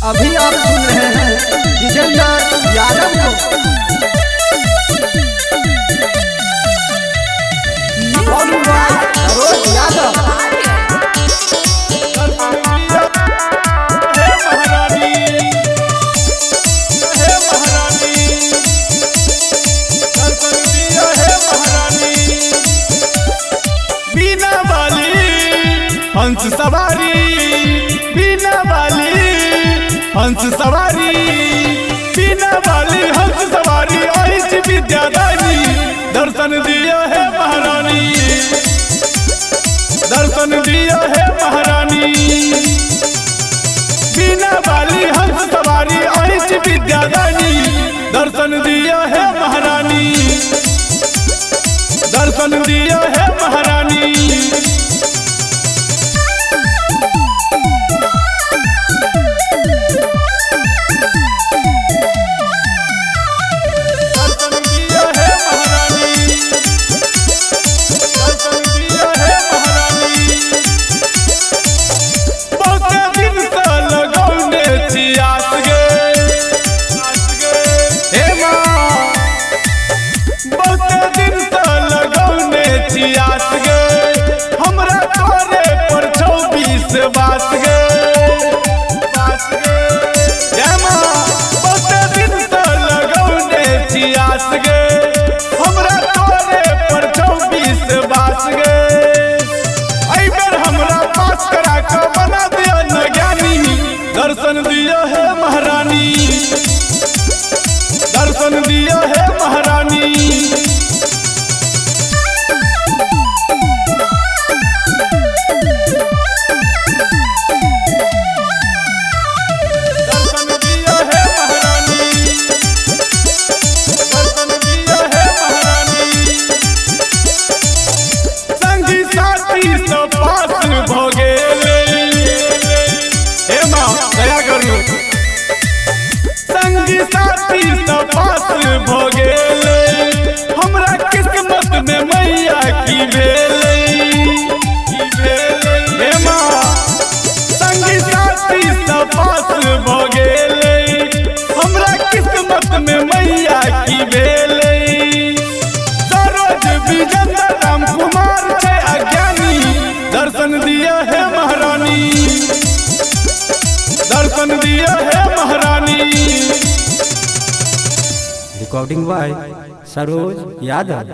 अभी आप सुन रहे हैं विजेंद्र यादव को। सरोज यादव। बिना बाली हंस सवारी, बिना बाली हंस सवारी, बिना बाली हंस सवारी, ऐसी विद्यादानी दर्शन दिया है महारानी, दर्शन दिया है महारानी। बिना बाली हंस सवारी, ऐसी विद्यादानी दर्शन दिया है महारानी, दर्शन दिया है महारानी। दर्शन दिया है महारानी, दर्शन दिया है महारानी। बहुत दिन से लगौने छी आस गे, हे माँ, बहुत दिन से लगौने छी आस गे, हमरा तोरे पर 24 बास गे, बास गे। हे माँ, बहुत दिन से लगौने छी आस गे, हमरा तोरे पर 24 बास गे। एहि बेर हमरा पास करा के बना दिया न ज्ञानी, दर्शन दिया है महारानी, दर्शन दिया है महारानी। दर्शन दिया है महारानी, दर्शन दिया है महारानी। संगी साथी सब पास भ गेलै, हे माँ दया करू। संगी साथी सब पास भ गेलै, हमरा किस्मत में मैया की भेलै, की भेलै। हे माँ, संगी साथी सब पास भ गेलै, हमरा किस्मत में मैया की भेलै। सरोज विजेंद्र राम कुमार छै अज्ञानी, दर्शन दिया है महारानी, दर्शन दिया है महारानी। Recording by Saroj Yadav.